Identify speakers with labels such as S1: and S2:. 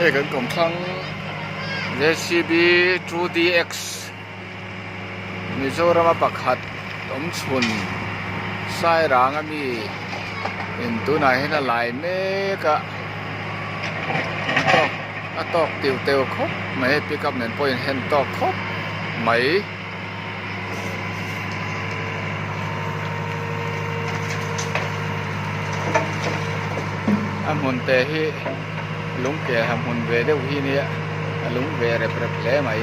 S1: Hei kan kawmthlang JCB 2DX Mizorama pakhat awm chhun Sairang a mi in tunah hian a lai mek a a tawk a tawk tiu teu khawp mai hei pickup nen pawh a in hen tawk khawp mai. A hmun te hi lung ke ha hmun ve deuh hi nia a lung ve rep rep hle mai.